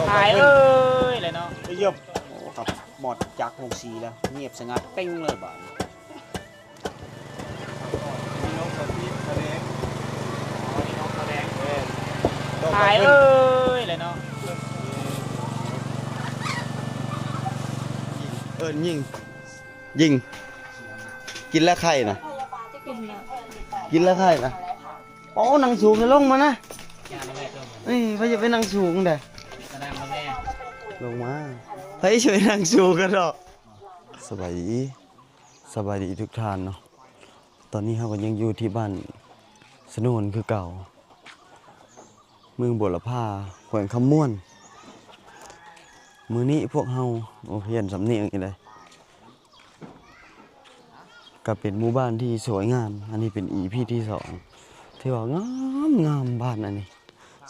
ຕາຍເອີຍແຫຼະເນາະ ໄປຢຽບ ໂອ້ ກັບໝອດຈັກໂຮງສີແລ້ວ ງຽບສະຫງັດເຕັງເລີຍບາດນີ້. ຕາຍເອີຍແຫຼະເນາະ ເອີ້ນຍິງ ຍິງ ກິນແລ້ວໄຂ່ນະ ກິນແລ້ວ ກິນແລ້ວໄຂ່ນະ. ໂອ້ ນັ່ງສູງເດີ ລົງມານະ ນີ້ ໃຜຈະໄປນັ່ງສູງເດ ລົງມາ ໃຜຈະໄປນັ່ງສູງກັນເນາະ. ສະບາຍດີ ສະບາຍດີທຸກທ່ານເນາະ ຕອນນີ້ເຮົາກໍຍັງຢູ່ທີ່ບ້ານສະໂນນຄືເກົ່າ ເມືອງບົວລະພາ ແຂວງຄຳມ່ວນ. ມື້ນີ້ພວກເຮົາ ໂອ້ ພຽນສຳນຽງອີກແລ້ວ. ກໍເປັນໝູ່ບ້ານທີ່ສວຍງາມ ອັນນີ້ເປັນອີພີທີສອງ ຖືວ່າງາມໆ ບ້ານອັນນີ້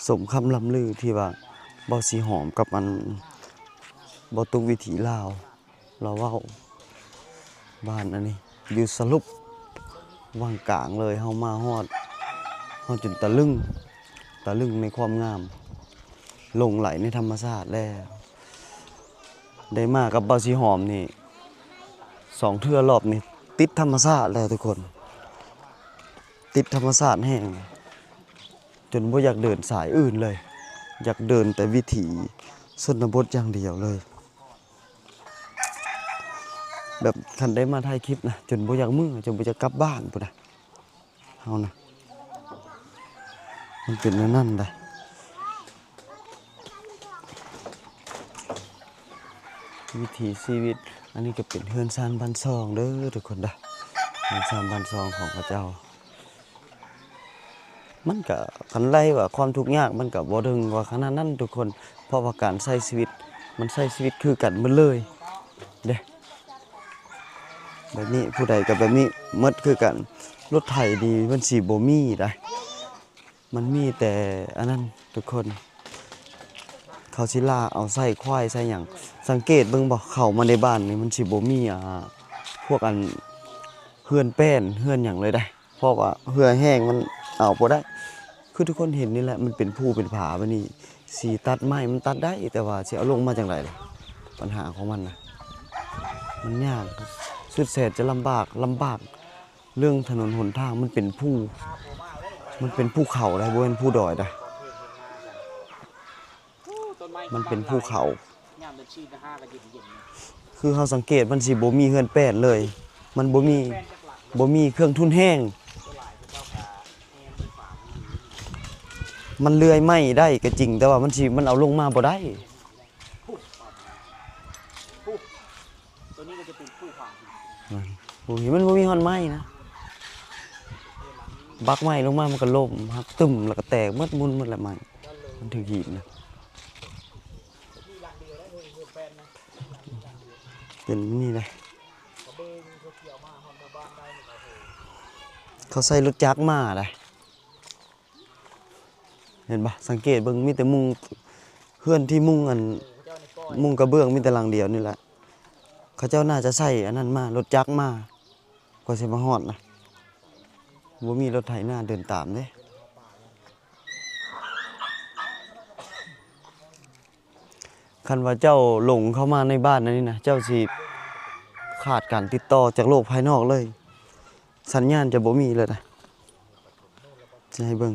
ສົມຄຳລ່ຳລືທີ່ວ່າເບົາສີຫອມກັບອັນເບົາຕຸກວິຖີລາວ ລາວເວົ້າ ບ້ານອັນນີ້ຢູ່ສະຫຼຸບວັງກາງເລີຍ ເຮົາມາຮອດ ເຮົາຈົນຕະລຶງ ຕະລຶງໃນຄວາມງາມ ຫຼົງໄຫຼໃນທຳມະຊາດແລ້ວ. ໄດ້ມາກັບເບົາສີຫອມນີ້ສອງເທື່ອ ລອບນີ້ຕິດທຳມະຊາດແລ້ວທຸກຄົນ ຕິດທຳມະຊາດແຮງ ຈົນບໍ່ຢາກເດີນສາຍອື່ນເລີຍ ຢາກເດີນແຕ່ວິຖີຊົນນະບົດຢ່າງດຽວເລີຍ. ແບບຄັນໄດ້ມາຖ່າຍຄລິບນະ ຈົນບໍ່ຢາກເມືອ ຈົນບໍ່ຢາກກັບບ້ານພຸ້ນນະ. ເຮົານະ ມັນເປັນແນວນັ້ນໄດ໋ ວິຖີຊີວິດ. ອັນນີ້ກໍເປັນເຮືອນຊານບ້ານຊ່ອງເດີທຸກຄົນເດີ ເຮືອນຊານບ້ານຊ່ອງຂອງເຂົາເຈົ້າ. ມັນກະ ຄັນໄລ່ວ່າຄວາມທຸກຍາກ ມັນກະບໍ່ເຖິງວ່າຂະໜາດນັ້ນທຸກຄົນ ເພາະວ່າການໃຊ້ຊີວິດ ມັນໃຊ້ຊີວິດຄືກັນໝົດເລີຍເດ້. ແບບນີ້ ຜູ້ໃດກໍແບບນີ້ໝົດຄືກັນ. ລົດໄຖນີ້ມັນຊິບໍ່ມີໄດ໋ ມັນມີແຕ່ອັນນັ້ນທຸກຄົນ ເຂົາຊິລ່າເອົາໄສ້ຄວາຍໄສ້ຫຍັງ. ສັງເກດເບິ່ງບໍ່ ເຂົ້າມາໃນບ້ານນີ້ມັນຊິບໍ່ມີ ອ່າ ພວກອັນເຮືອນແປ້ນເຮືອນຫຍັງເລີຍໄດ໋ ເພາະວ່າເຫື່ອແຫ້ງມັນເອົາບໍ່ໄດ້ ຄືທຸກຄົນເຫັນນີ້ແຫຼະ ມັນເປັນພູເປັນຜາແບບນີ້ ຊິຕັດໄມ້ມັນຕັດໄດ້ ແຕ່ວ່າຊິເອົາລົງມາຈັ່ງໃດລະ ບັນຫາຂອງມັນນະ ມັນຍາກ ສຸດແສນຈະລຳບາກ ລຳບາກເລື່ອງຖະໜົນຫົນທາງ ມັນເປັນພູ ມັນເປັນພູເຂົາໄດ໋ ບໍ່ແມ່ນພູດອຍໄດ໋. ມັນເປັນພູເຂົາ ຍາມເດືອນສີ່ເດືອນຫ້າກໍເຢັນໆ ຄືເຮົາສັງເກດມັນຊິບໍ່ມີເຮືອນແປ້ນເລີຍ ມັນບໍ່ມີ ບໍ່ມີເຄື່ອງທຸນແຮງ ມັນເລື່ອຍໄມ້ໄດ້ກໍຈິງ ແຕ່ວ່າມັນຊິ ມັນເອົາລົງມາບໍ່ໄດ້. ໂຕນີ້ກໍຈະເປັນພູຜາ ອືມ ໂອ້ຍ ມັນບໍ່ມີຮອນໄມ້ນະ ບັກໄມ້ລົງມາມັນກໍລົ້ມ ຫັກຕຶ້ມ ແລ້ວກໍແຕກໝົດ ໝຸ່ນໝົດແຫຼະໄມ້ ມັນຖືກຫີນນະ ເປັນນີ້ແຫຼະ. ເຂົາໃຊ້ລົດຈັກມາໄດ໋. ເຫັນບໍ່? ສັງເກດເບິ່ງ ມີແຕ່ມຸງ ເຮືອນທີ່ມຸງ ອັນ ມຸງກະເບື້ອງ ມີແຕ່ຫຼັງດຽວນີ້ແຫຼະ. ເຂົາເຈົ້າໜ້າຈະໃຊ້ອັນນັ້ນມາ ລົດຈັກມາ ກວ່າຊິມາຮອດນະ. ບໍ່ມີລົດໄຖນາເດີນຕາມເດ້. ຄັນວ່າເຈົ້າຫຼົງເຂົ້າມາໃນບ້ານອັນນີ້ນະ ເຈົ້າຊິຂາດການຕິດຕໍ່ຈາກໂລກພາຍນອກເລີຍ. ສັນຍານຈະບໍ່ມີເລີຍນະ. ຊິໃຫ້ເບິ່ງ.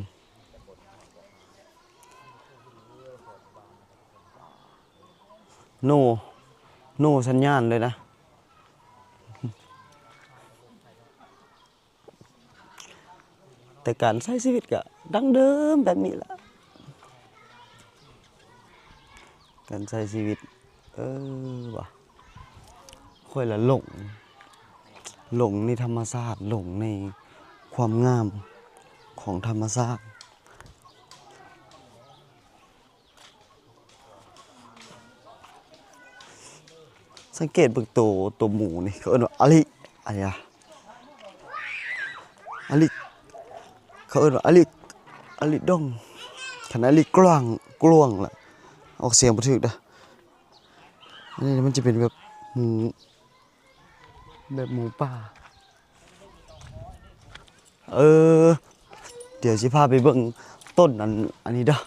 No no ສັນຍານເລີຍນະ. ແຕ່ການໃຊ້ຊີວິດກະດັ້ງເດີມແບບນີ້ລະ. ການໃຊ້ຊີວິດ ເອີ ວ່າ ຂ້ອຍລະຫຼົງ ຫຼົງໃນທຳມະຊາດ ຫຼົງໃນຄວາມງາມຂອງທຳມະຊາດ. ສັງເກດເບິ່ງໂຕ ໂຕໝູນີ້ ເຂົາເອີ້ນວ່າອາລິ ອາຍາ ອາລິ ເຂົາເອີ້ນວ່າອາລິ ອາລິດອງ. ຄັນອາລິກວ້າງ ກວ້າງລະ ອອກສຽງບໍ່ຖືກເດີ້. ອັນນີ້ມັນຈະເປັນແບບໝູ ແບບໝູປ່າ. ເອີ ດຽວຊິພາໄປເບິ່ງຕົ້ນອັນ ອັນນີ້ເດີ້.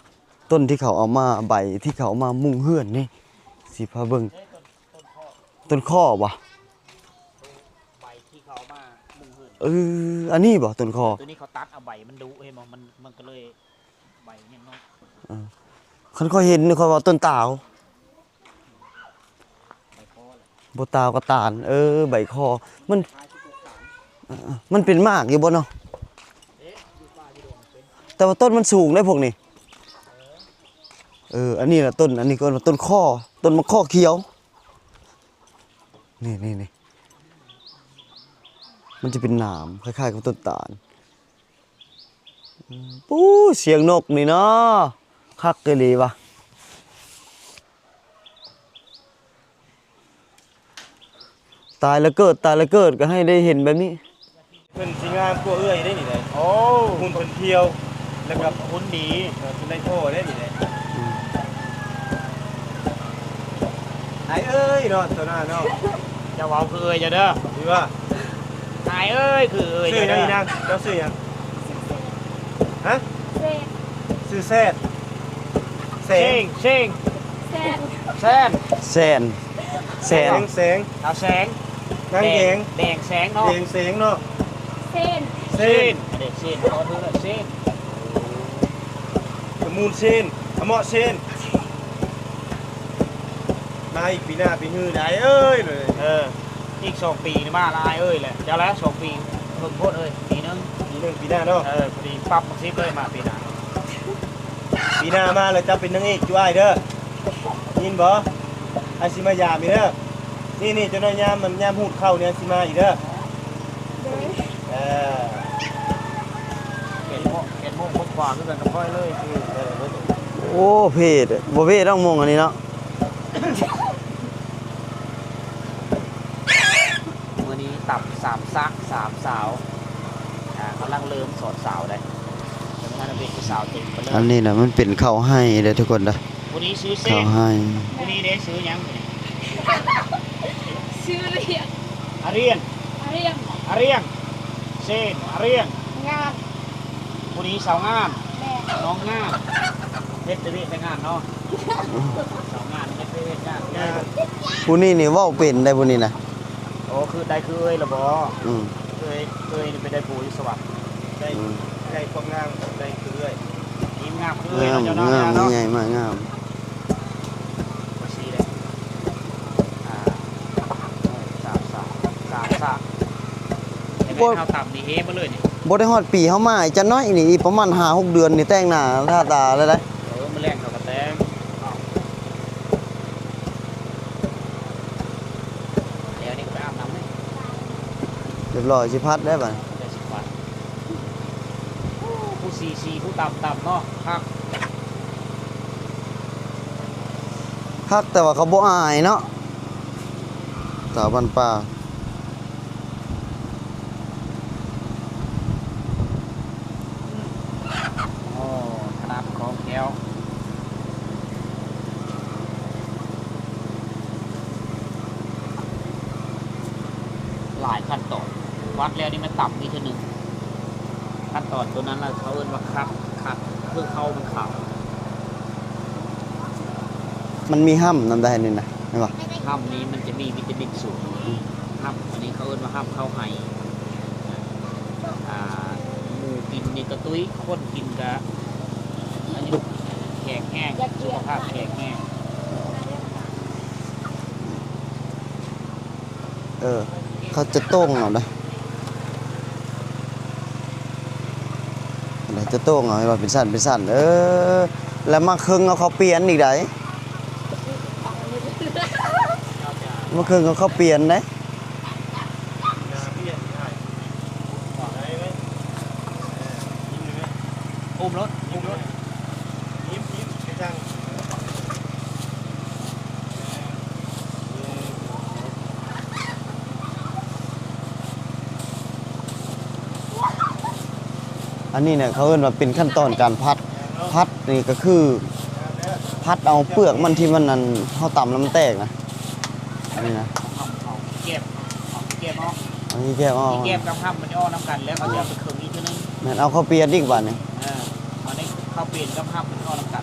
ຕົ້ນທີ່ເຂົາເອົາມາ ໃບທີ່ເຂົາເອົາມາມຸງເຮືອນນີ້ ຊິພາເບິ່ງ. ຕົ້ນຄໍ່ບໍ່? ໃບທີ່ເຂົາເອົາມາມຸງເຮືອນ. ເອີ ອັນນີ້ບໍ່ ຕົ້ນຄໍ່? ຕົວນີ້ເຂົາຕັດເອົາໃບມັນດຸ ເຫັນບໍ່? ມັນ ມັນກໍເລີຍໃບຍັງນ້ອຍ. ເອີ ຄັນຂ້ອຍເຫັນຂ້ອຍວ່າຕົ້ນຕາວ. ບໍ່ຕາວກໍຕານ ເອີ ໃບຄໍ່ ມັນ ເອີ ມັນເປັນໝາກຢູ່ບໍ່ເນາະ? ແຕ່ວ່າຕົ້ນມັນສູງເດ້ພວກນີ້. ເອີ ອັນນີ້ລະຕົ້ນ ອັນນີ້ກໍເອີ້ນວ່າຕົ້ນຄໍ່ ຕົ້ນໝາກຄໍ່ຂຽວ ນີ້ໆໆ ມັນຈະເປັນໜາມຄ້າຍໆກັບຕົ້ນຕານ. ປູ້ ສຽງນົກນີ້ເນາະ ຄັກອີ່ຫຼີວ່າ. ຕາຍລະເກີດ ຕາຍລະເກີດ ກໍໃຫ້ໄດ້ເຫັນແບບນີ້. ເພິ່ນຊິງາມກວ່າເອື້ອຍໄດ໋ນີ້ໄດ໋. ໂອ້ ຫຸ່ນເພິ່ນພຽວ ແລ້ວກໍຫຸ່ນດີ ເອີ ເພິ່ນໄດ້ພໍ່ໄດ໋ນີ້ໄດ໋. ອືມ ອ້າຍເອີຍເນາະ ຕົວໜ້າເນາະ. ຢ່າເວົ້າຄືເອື້ອຍເຈົ້າເດີ ດີວ່າ. ອ້າຍເອີຍ ຄືເອື້ອຍເຈົ້າເດີ. ຊື່ຫຍັງນາງ? ເຈົ້າຊື່ຫຍັງ? ຮະ? ຊື່ແຊດ. ແຊງ ເຊງ ແຊນ ແຊນ ແຊນ ແສງ ແສງ ສາວແສງ ນາງແດງ ແດງແສງເນາະ ແດງແສງເນາະ. ເຊນ ເຊນ ເຊນ ເຊນ ຕະມູນເຊນ ອະເມາະເຊນ. ມາອີກປີໜ້າປີຮືໄດ້ເອີຍ. ເອີ ອີກສອງປີນີ້ມາລະອ້າຍເອີຍແຫຼະ. ເຈົ້າລະ ສອງປີ ເພິ່ງໂພດເອີຍ. ປີໜຶ່ງ ປີໜຶ່ງ ປີໜ້າເນາະ. ເອີ ພໍດີປັບບັກສິບເລີຍ ມາປີໜ້າ. ປີໜ້າມາແລ້ວເຈົ້າເປັນນາງເອກຈຸອ້າຍເດີ ຍິນບໍ່? ອ້າຍຊິມາຢາມອີກເດີ. ນີ້ໆ ຈັກໜ້ອຍຍາມມັນ ຍາມຫູດເຂົ້ານີ້ອ້າຍຊິມາອີກເດີ. ເອີ ແປດໂມງ ແປດໂມງກວ່າໆ ຄືກັນກັບຂ້ອຍເລີຍ. ໂອ້ ເພດ ບໍ່ເພດດອກມົງອັນນີ້ເນາະ. ມື້ນີ້ຕຳສາມສະ ສາມສາວ ອ່າ ກຳລັງເລີ່ມສອນສາວໄດ໋ ຍັງບໍ່ທັນໄດ້ເປັນຜູ້ສາວເຕັມໄປເລີຍ. ອັນນີ້ນະ ມັນເປັນເຂົ້າໄຮ່ເດີທຸກຄົນເດີ ຜູ້ນີ້ຊື່ເຊນ ເຂົ້າໄຮ່. ຜູ້ນີ້ເດ້ ຊື່ຫຍັງ? ຊື່ລຽງ ອາລຽງ ອາລຽງ ອາລຽງ ເຊນ ອາລຽງ ງາມ. ຜູ້ນີ້ສາວງາມ ແມ່ນ ນ້ອງງາມ. ເຮັດແຕ່ວຽກແຕ່ງານເນາະ ສາວງາມເຮັດແຕ່ວຽກງານ. ຜູ້ນີ້ນີ້ເວົ້າເປັນໄດ໋ ຜູ້ນີ້ນະ. ໂອ້ ຄືໄດ້ຄືເອື້ອຍລະບໍ? ອືມ ເອື້ອຍ ເອື້ອຍນີ້ໄປໄດ້ຜູ້ຢູ່ສະຫວັນ. ໄດ້ ອືມ ໄດ້ຄວາມງາມ ໄດ້ຄືເອື້ອຍ. ຍິ້ມງາມຄືເອື້ອຍເນາະ ເຈົ້າເນາະ. ງາມ ງາມ ໃຫຍ່ມາກ ງາມ. ສາມສາມ ສາມສາມ ບໍ່ ເຮົາຕຳນີ້ເຮມາເລີຍນີ້. ບໍ່ໄດ້ຮອດປີເຮົາມາ ອີກຈັກໜ້ອຍນີ້ ອີກປະມານຫ້າຫົກເດືອນນີ້ແຕ່ງໜ້າທາຕາແລ້ວໄດ໋. ເອີ ມື້ແລງເຮົາກໍແຕ່ງ. ແລ້ວນີ້ກໍໄປອາບນ້ຳເລີຍ. ຮຽບຮ້ອຍ ຊິພັດແລ້ວບາດນີ້ ຊິພັດ. ຜູ້ສີ ສີຜູ້ຕຳ ຕຳເນາະ ຄັກ ຄັກ ແຕ່ວ່າເຂົາບໍ່ອາຍເນາະ ສາວບ້ານປ່າ. ໂອ້ ຂະໜາດຂອງແກ້ວ ຫຼາຍຂັ້ນຕອນ ວັດແລ້ວນີ້ມັນຕຳອີກເທື່ອໜຶ່ງ. ຂັ້ນຕອນຕົວນັ້ນລະເຂົາເອີ້ນວ່າຄັກ ຄັກ ຄືເຂົ້າມັນຂາວ. ມັນມີຫ້ຳນຳໄດ໋ນີ້ນະ ເຫັນບໍ່? ຫ້ຳນີ້ມັນຈະມີວິຕາມິນສູງ. ອືມ ຫ້ຳອັນນີ້ເຂົາເອີ້ນວ່າຫ້ຳເຂົ້າໄຮ່. ອ່າ ໝູກິນນີ້ກະຕຸ້ຍ ຄົນກິນກະ ອັນນີ້ແຂງແຮງ ສຸຂະພາບແຂງແຮງ. ເອີ ເຂົາຈະໂຕ່ງເອົາເດ້ ຈະໂຕ່ງເອົາໃຫ້ວ່າເປັນຊັ້ນເປັນຊັ້ນ. ເອີ ແລ້ວມາເຄິ່ງເອົາເຂົ້າປຽນອີກໃດ໋ ມາເຄິ່ງເອົາເຂົ້າປຽນໃດ໋. ອຸ້ມລົດ ອຸ້ມລົດ ອັນນີ້ນະ ເຂົາເອີ້ນວ່າເປັນຂັ້ນຕອນການພັດ. ພັດນີ້ກໍຄືພັດເອົາເປືອກມັນທີ່ມັນ ອັນ ເຮົາຕຳແລ້ວມັນແຕກນະ. ອັນນີ້ນະ ເອົາຂີ້ແກບ ເອົາຂີ້ແກບອອກ ເອົາຂີ້ແກບອອກ ຂີ້ແກບກັບຫ້ຳມັນຈະອອກນຳກັນ ແລ້ວເຂົາຈະເອົາໄປເຄິ່ງອີກເທື່ອໜຶ່ງ. ແມ່ນ ເອົາເຂົ້າປຽນອີກບາດນີ້. ເອີ ບາດນີ້ເຂົ້າປຽນກັບຫ້ຳມັນອອກນຳກັນ.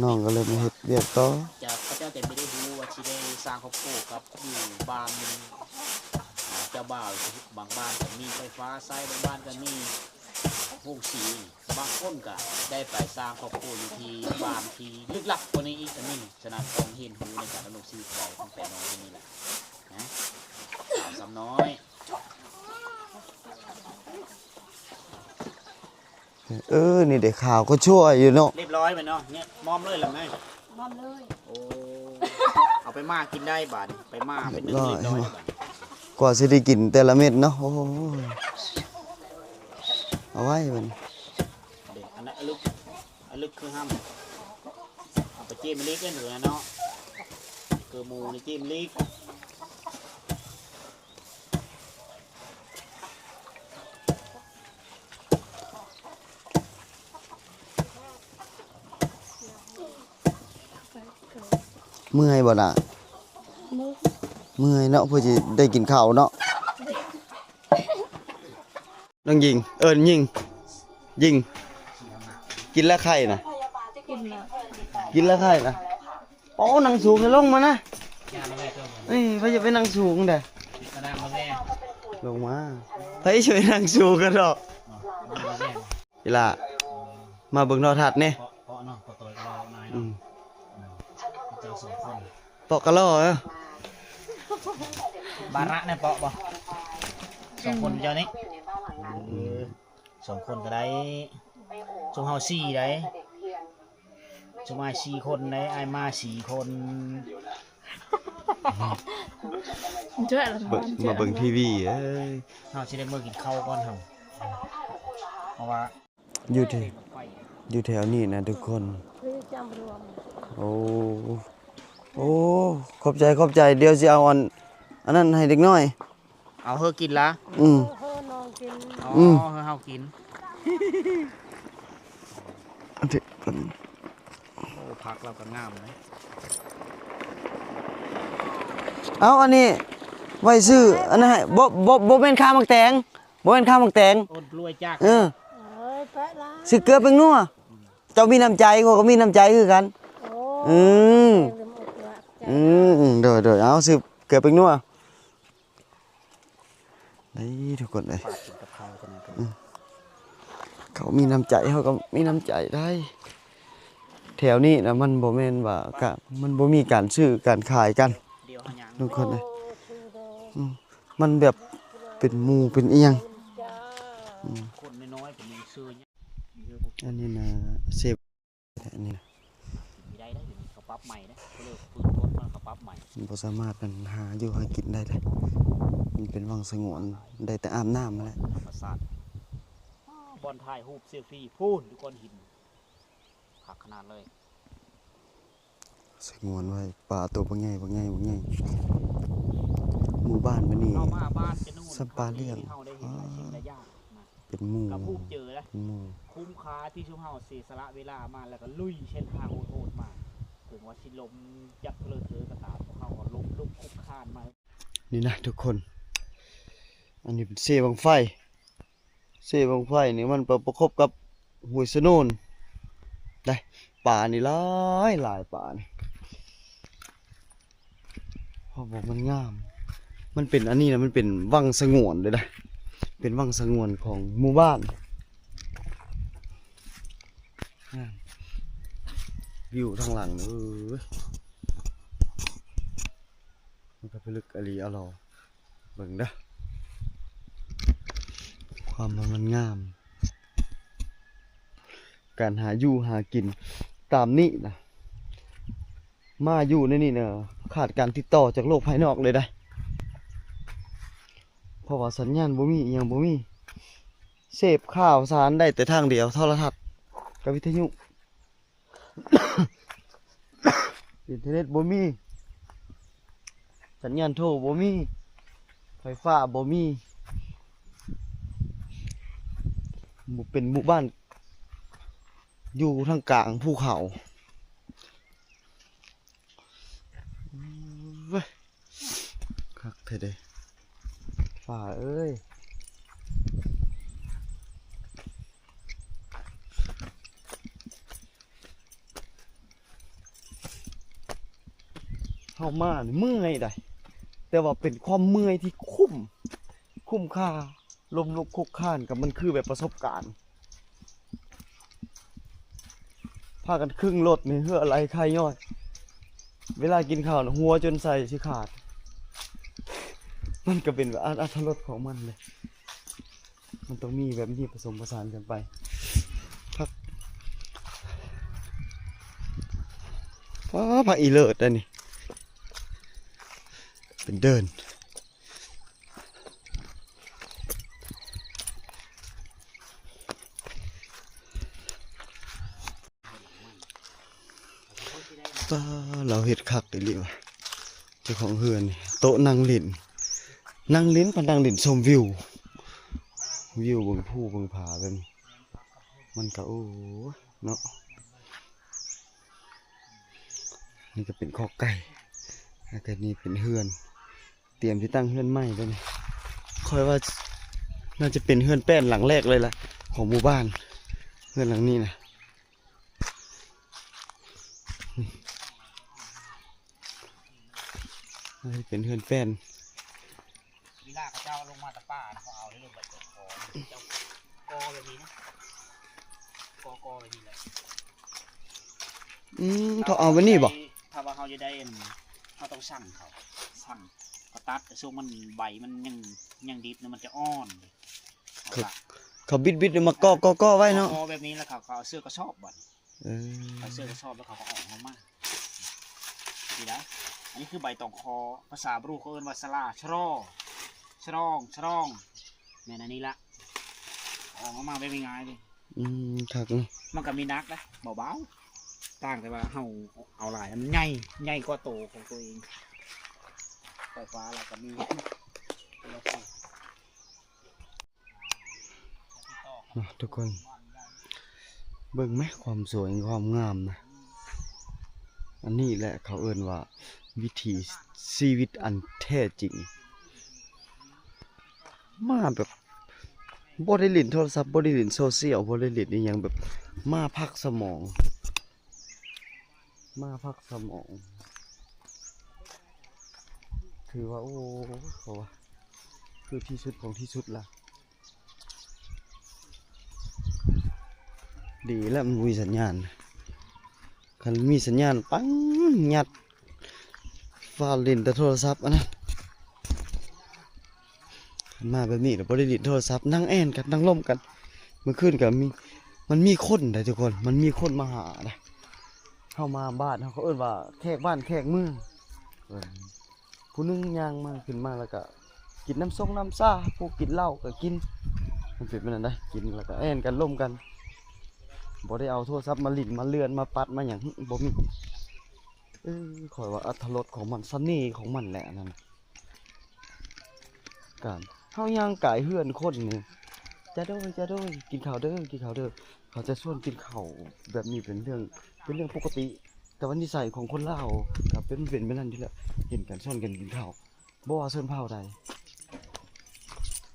ນ້ອງກໍເລີຍມາເຮັດວຽກຕໍ່. ຈະ ເຂົາເຈົ້າຈະບໍ່ໄດ້ຮູ້ວ່າຊິໄດ້ສ້າງຄອບຄົວກັບຢູ່ບ້ານ ອ່າ ເຈົ້າບ່າວ. ບາງບ້ານກໍມີໄຟຟ້າໃຊ້, ບາງບ້ານກໍມີໂຮງສີ, ບາງຄົນກໍໄດ້ໄປສ້າງຄອບຄົວຢູ່ທີ່ບ້ານທີ່ລຶກລັບກວ່ານີ້ອີກກໍມີ. ສະນັ້ນຕ້ອງຮຽນຮູ້ໃນການດຳລົງຊີວິດຂອງແປດນ້ອງຄົນນີ້ແຫຼະນະ ສາວຊ້ຳນ້ອຍ. ເອີ ນີ້ເດ້ ຂາວກໍຊົ່ວຢູ່ເນາະ. ຮຽບຮ້ອຍແມ່ນເນາະ. ນີ້ມອມເລີຍລະໄງ? ມອມເລີຍ. ໂອ້ ເອົາໄປໝ່າກິນໄດ້ບາດນີ້. ໄປໝ່າເປັນໜຶ່ງຮຽບຮ້ອຍແລ້ວບາດນີ້. ກວ່າຊິໄດ້ກິນແຕ່ລະເມັດເນາະ. ໂອ້ຍ ເອົາໄວ້ບັດນີ້. ເດ້ ອັນນັ້ນອະລຶກ ອະລຶກຄືຫ້ຳ ເອົາໄປຈີ້ມະລິກເດ້ເນາະ. ຄືໝູນີ້ຈີ້ມະລິກ. ເມື່ອຍບໍ່ລະ? ເມື່ອຍ ເມື່ອຍເນາະ ເພື່ອຊິໄດ້ກິນເຂົ້າເນາະ. ນ້ອງຍິງ ເອີ້ນຍິງ ຍິງ ກິນແລ້ວໄຂ່ນະ? ກິນແລ້ວ ກິນແລ້ວໄຂ່ນະ? ໂອ້ ນັ່ງສູງ ລົງມານະ. ເອີຍ ໃຜຈະໄປນັ່ງສູງເດ້? ລົງມາ ໃຜຈະໄປນັ່ງສູງກັນດອກ. ອີ່ຫຼ້າ ມາເບິ່ງໂທລະທັດແດ່. ເກາະເນາະ ເກາະໂຕຍກະລໍນາຍ ອືມ ເຈົ້າສອງຄົນ ເປາະກະລໍ. ເອີ ບາລະແນ່ ເປາະບໍ່? ສອງຄົນເຈົ້ານີ້ ອືມ ສອງຄົນກໍໄດ້. ຊຸມເຮົາສີ່ໄດ໋. ຊຸມອ້າຍສີ່ຄົນໄດ໋ ອ້າຍມາສີ່ຄົນ. ເບິ່ງ ມາເບິ່ງທີວີເອີຍ. ເຮົາຊິໄດ້ເມືອກິນເຂົ້າກ່ອນເຮົາ ເພາະວ່າ ຢູ່ແຖວ ຢູ່ແຖວນີ້ນະທຸກຄົນ. ໂອ້ ໂອ້ ຂອບໃຈ ຂອບໃຈ. ດຽວຊິເອົາອັນ ອັນນັ້ນໃຫ້ເດັກນ້ອຍ. ເອົາເຮີກິນລະ? ອືມ ເອີ ເຮີນ້ອງກິນ. ອໍ ອືມ ເຮີເຮົາກິນ. ໂອ້ ຜັກລາວກໍງາມເລີຍ. ເອົາ ອັນນີ້ໄວ້ຊື້ອັນນັ້ນໃຫ້. ບໍ່ ບໍ່ ບໍ່ແມ່ນຄ່າໝາກແຕງ. ບໍ່ແມ່ນຄ່າໝາກແຕງ. ເອີ ຊື້ເກືອແປ້ງນົວ. ເຈົ້າມີນ້ຳໃຈ ຂ້ອຍກໍມີນ້ຳໃຈຄືກັນ. ໂອ້ ອືມ ອືມ ອືມ ໂດຍ ໂດຍ. ເອົາ ຊື້ເກືອແປ້ງນົວ. ໄດ້ທຸກຄົນເອີຍ. ອືມ ເຂົາມີນ້ຳໃຈ ເຮົາກໍມີນ້ຳໃຈໄດ້. ແຖວນີ້ນະ ມັນບໍ່ແມ່ນວ່າກະ ມັນບໍ່ມີການຊື້ການຂາຍກັນ ທຸກຄົນເອີຍ. ອືມ ມັນແບບເປັນໝູ່ເປັນອີ່ຫຍັງ. ອືມ ອັນນີ້ນະ ເຊບ ອັນນີ້ນະ ບໍ່ສາມາດ ອັນ ຫາຢູ່ຫາກິນໄດ້ເດ້. ມັນເປັນວັງສະຫງວນ ໄດ້ແຕ່ອາບນ້ຳຫັ້ນແຫຼະ. ບ່ອນຖ່າຍຮູບເຊລຟີພຸ້ນ ຢູ່ກ້ອນຫີນ ຄັກຂະໜາດເລີຍ. ສະຫງວນໄວ້ ປາໂຕບັກໃຫຍ່ ບັກໃຫຍ່ ບັກໃຫຍ່. ໝູ່ບ້ານມື້ນີ້ ເຮົາມາບ້ານຈະນູນ ສ່ຳປາລ້ຽງ ເຮົາໄດ້ເຫັນຫຼາຍສິ່ງຫຼາຍຢ່າງນະ ເປັນໝູ່ ກໍພູມໃຈນະ ເປັນໝູ່. ຄຸ້ມຄ່າທີ່ຊຸມເຮົາເສຍສະຫຼະເວລາມາ ແລ້ວກໍລຸຍເສັ້ນທາງໂຫດໆມາ. ເຖິງວ່າຊິລົມຈັກເລີເທີກໍຕາມ, ພວກເຮົາກໍລົ້ມລຸກຄຸກຄານມາ. ນີ້ນະທຸກຄົນ, ອັນນີ້ເປັນເຊບັ້ງໄຟ. ເຊບັ້ງໄຟນີ້ມັນໄປປະກົບກັບຫ້ວຍສະໂນນໄດ໋. ປານີ້ຫຼາຍຫຼາຍປານີ້ ເພາະວ່າມັນງາມ, ມັນເປັນອັນນີ້ນະ, ມັນເປັນວັງສະຫງວນເດ້ນະ, ເປັນວັງສະຫງວນຂອງໝູ່ບ້ານ. ງາມ ວິວທາງຫຼັງເດີ. ມັນກໍພິລຶກອະຫຼີອະຫຼໍ ເບິ່ງເດີ ຄວາມວ່າມັນງາມ. ການຫາຢູ່ຫາກິນຕາມນີ້ນະ, ມາຢູ່ໃນນີ້ນະ ຂາດການຕິດຕໍ່ຈາກໂລກພາຍນອກເລີຍໄດ໋, ເພາະວ່າສັນຍານບໍ່ມີ ອີ່ຫຍັງບໍ່ມີ, ເສບຂ່າວສານໄດ້ແຕ່ທາງດຽວ ໂທລະທັດກັບວິທະຍຸ. ອິນເຕີເນັດບໍ່ມີ, ສັນຍານໂທບໍ່ມີ, ໄຟຟ້າບໍ່ມີ. ໝູ່ ເປັນໝູ່ບ້ານຢູ່ທາງກາງພູເຂົາ. ເວີ້ຍ ຄັກແທ້ເດ້ ຟ້າເອີຍ. ເຮົາມານີ້ເມື່ອຍໃດ ແຕ່ວ່າເປັນຄວາມເມື່ອຍທີ່ຄຸ້ມ ຄຸ້ມຄ່າ ລົ້ມລຸກຄຸກຄານ ກໍມັນຄືແບບປະສົບການ ພາກັນຄຶ່ງລົດໃນເຫື່ອໄຫຼໄຄຍ້ອຍ ເວລາກິນເຂົ້ານະ ຫົວຈົນໃສ່ຊິຂາດ ມັນກໍເປັນແບບອັດ ອັດຕະລົດຂອງມັນເດ້ ມັນຕ້ອງມີແບບນີ້ປະສົມປະສານກັນໄປ ຜັກ ຟ້າ ຜັກອີເລີດໄດ໋ນີ້ ເປັນເດີ່ນ ປ້າ ລາວເຮັດຄັກອີ່ຫຼີວ່າ ເຈົ້າຂອງເຮືອນນີ້ ໂຕະນັ່ງຫຼິ້ນ ນັ່ງຫຼິ້ນ ພານັ່ງຫຼິ້ນຊົມວິວ ວິວເບິ່ງພູເບິ່ງຜາແບບນີ້ ມັນກໍ ໂອ້ ເນາະ ນີ້ກໍເປັນຄອກໄກ່ ແລ້ວກໍນີ້ເປັນເຮືອນ ຕຽມຊິຕັ້ງເຮືອນໃໝ່ແລ້ວນີ້ ຂ້ອຍວ່າໜ້າຈະເປັນເຮືອນແປ້ນຫຼັງແລກເລີຍລະ ຂອງໝູ່ບ້ານ ເຮືອນຫຼັງນີ້ນະ ເປັນເຮືອນແປ້ນ ເວລາເຂົາເຈົ້າລົງມາແຕ່ປ່ານະ ເຂົາເອົາເລີຍ ໃບຕອງຄໍ ເຈົ້າກໍແບບນີ້ນະ ກໍ ກໍແບບນີ້ແຫຼະ ອືມ ເຂົາເອົາແບບນີ້ບໍ? ຖ້າວ່າເຮົາຈະໄດ້ອັນ ເຮົາຕ້ອງສັ່ງເຂົາ ສັ່ງ ເຂົາຕັດ ຊ່ວງມັນ ໃບມັນຍັງ ຍັງດິບນະ ມັນຈະອ່ອນ ເຂົາ ເຂົາບິດໆ ມາເກາະໆໆໄວ້ເນາະ ເກາະແບບນີ້ ແລ້ວເຂົາກໍເອົາເຊືອກກະສອບບັດ ເອີ ເອົາເຊືອກກະສອບແລ້ວເຂົາກໍເອົາອອກມາ ນີ້ນະ ອັນນີ້ຄືໃບຕອງຄໍ ພາສາບຣູເຂົາເອີ້ນວ່າສະຫຼາ ຊະຣໍ ຊະຣອງ ຊະຣອງ ແມ່ນອັນນີ້ລະ ເອົາອອກມາແບບງ່າຍໆເລີຍ ອືມ ຄັກເນາະ ມັນກໍມີໜັກນະ ເບົາໆ ຕ່າງແຕ່ວ່າເຮົາເອົາຫຼາຍ ມັນໃຫຍ່ ໃຫຍ່ກວ່າໂຕຂອງຕົວເອງ ໄຟຟ້າລະກໍມີ ເນາະ ທຸກຄົນ ເບິ່ງແມ ຄວາມສວຍຄວາມງາມນະ ອັນນີ້ແຫຼະເຂົາເອີ້ນວ່າວິຖີຊີວິດອັນແທ້ຈິງ ມາແບບບໍ່ໄດ້ຫຼິ້ນໂທລະສັບ ບໍ່ໄດ້ຫຼິ້ນໂຊຊຽວ ບໍ່ໄດ້ຫຼິ້ນອີ່ຫຍັງ ແບບມາພັກສະໝອງ ມາພັກສະໝອງ ຖືວ່າ ໂອ້ ເຂົາວ່າຄືທີ່ສຸດຂອງທີ່ສຸດລະ ດີແລ້ວມັນບໍ່ມີສັນຍານ ຄັນມີສັນຍານ ປັງ ຍັດ ຟາດຫຼິ້ນແຕ່ໂທລະສັບອັນນັ້ນ ມາແບບນີ້ລະບໍ່ໄດ້ຫຼິ້ນໂທລະສັບ ນັ່ງແອ່ນກັນ ນັ່ງລົມກັນ ມື້ຄືນກໍມີ ມັນມີຄົນໃດ໋ທຸກຄົນ ມັນມີຄົນມາຫາໃດ໋ ເຮົາມາບ້ານເຮົາ ເຂົາເອີ້ນວ່າແຂກບ້ານແຂກເມືອງ ເອີ ຜູ້ໜຶ່ງຍ່າງມາ ຂຶ້ນມາແລ້ວກໍກິນນ້ຳຊົງນ້ຳຊາ ຜູ້ກິນເຫຼົ້າກໍກິນ ມັນເປັນແບບນັ້ນໃດ໋ ກິນແລ້ວກໍແອ່ນກັນລົມກັນ ບໍ່ໄດ້ເອົາໂທລະສັບມາຫຼິ້ນມາເລື່ອນມາປັດມາຫຍັງ ບໍ່ມີ ເອີ ຂ້ອຍວ່າອັດຕະລົດຂອງມັນ ສະເໜ່ຂອງມັນແຫຼະອັນນັ້ນ ການເຮົາຍ່າງກາຍເຮືອນຄົນນີ້ ຈາໂດຍ ຈາໂດຍ ກິນເຂົ້າເດີ ກິນເຂົ້າເດີ ເຂົາຈະຊວນກິນເຂົ້າແບບນີ້ເປັນເລື່ອງ ເປັນເລື່ອງປົກກະຕິ ແຕ່ວ່ານິໄສຂອງຄົນລາວກໍເປັນ ເປັນແບບນັ້ນຢູ່ແລ້ວ ເຫັນກັນຊວນກັນກິນເຂົ້າ ບໍ່ວ່າຊົນເຜົ່າໃດ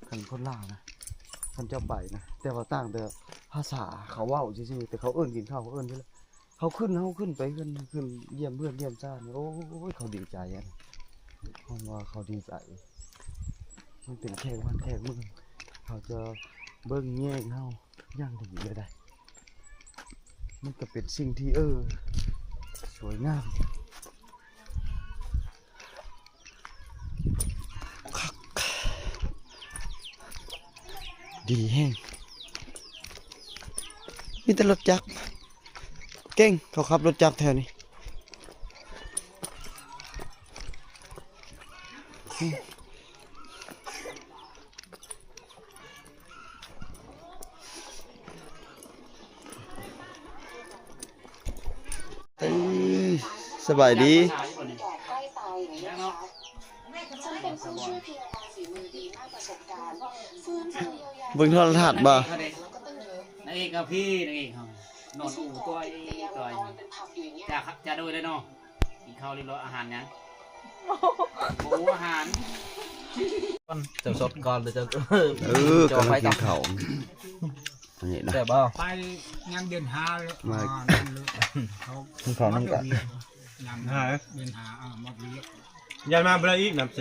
ຄັນຄົນລາວນະ ຄັນເຈົ້າໄປນະ ແຕ່ວ່າຕ່າງແຕ່ພາສາເຂົາເວົ້າຊື່ໆ ແຕ່ເຂົາເອີ້ນກິນເຂົ້າ ເຂົາເອີ້ນຢູ່ແລ້ວ ເຂົາຂຶ້ນ ເຮົາຂຶ້ນໄປເຮືອນ ຂຶ້ນຢ້ຽມເພື່ອນຢ້ຽມຊາດ ໂອ້ຍ ເຂົາດີໃຈ ເຮົາວ່າເຂົາດີໃຈ ມັນເປັນແຂກບ້ານແຂກເມືອງ ເຂົາຈະເບິ່ງແຍງເຮົາຢ່າງດີເລີຍໃດ໋ ມັນກໍເປັນສິ່ງທີ່ ເອີ ສວຍງາມ ຄັກ ດີແຮງ ມີແຕ່ລົດຈັກ ເກັ່ງ ເຂົາຂັບລົດຈັກແຖວນີ້. ເອີ ສະບາຍດີ ເບິ່ງໂທລະທັດບໍ່? ນາງເອກກັບພີ່ ນາງເອກເຮົານອນອູ່ຕົວອີ່ຕົວອີ່ ຈາ ຈາໂດຍເລີຍເນາະ. ກິນເຂົ້າຮຽບຮ້ອຍ ອາຫານຫຍັງ? ໝູ ອາຫານ ເຈົ້າສົດກ່ອນ ແລ້ວເຈົ້າ ເອີ ກຳລັງກິນເຂົ້າ ອັນນີ້ນະ ແຊບບໍ່? ໄປຍັງເດືອນຫ້າເລີຍ ມາ ອ່າ ນັ້ນເລີຍ ເຂົາ ກິນເຂົ້ານຳກັນ. ນຳຫາເປັນຫາເອົາມາເລືອກ ຢ້ານມາບໍ່ໄດ້ອີກນຳເຊ.